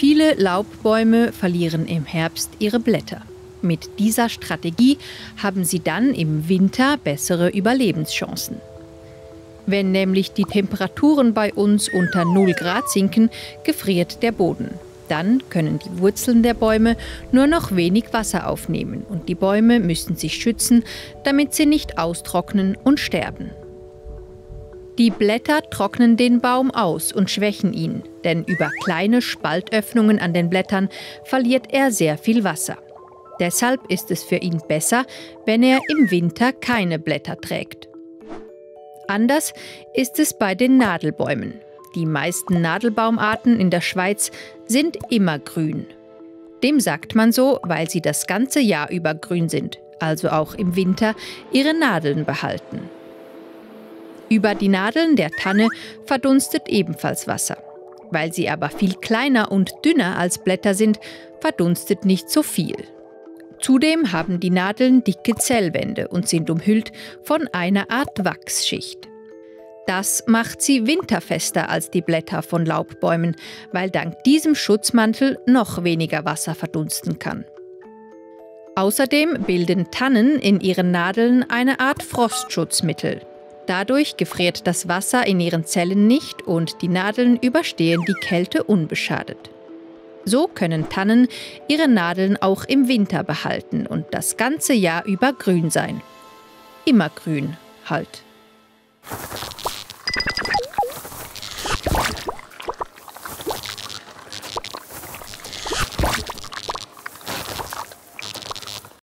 Viele Laubbäume verlieren im Herbst ihre Blätter. Mit dieser Strategie haben sie dann im Winter bessere Überlebenschancen. Wenn nämlich die Temperaturen bei uns unter 0 Grad sinken, gefriert der Boden. Dann können die Wurzeln der Bäume nur noch wenig Wasser aufnehmen und die Bäume müssen sich schützen, damit sie nicht austrocknen und sterben. Die Blätter trocknen den Baum aus und schwächen ihn, denn über kleine Spaltöffnungen an den Blättern verliert er sehr viel Wasser. Deshalb ist es für ihn besser, wenn er im Winter keine Blätter trägt. Anders ist es bei den Nadelbäumen. Die meisten Nadelbaumarten in der Schweiz sind immergrün. Dem sagt man so, weil sie das ganze Jahr über grün sind, also auch im Winter ihre Nadeln behalten. Über die Nadeln der Tanne verdunstet ebenfalls Wasser. Weil sie aber viel kleiner und dünner als Blätter sind, verdunstet nicht so viel. Zudem haben die Nadeln dicke Zellwände und sind umhüllt von einer Art Wachsschicht. Das macht sie winterfester als die Blätter von Laubbäumen, weil dank diesem Schutzmantel noch weniger Wasser verdunsten kann. Außerdem bilden Tannen in ihren Nadeln eine Art Frostschutzmittel. Dadurch gefriert das Wasser in ihren Zellen nicht und die Nadeln überstehen die Kälte unbeschadet. So können Tannen ihre Nadeln auch im Winter behalten und das ganze Jahr über grün sein. Immergrün halt.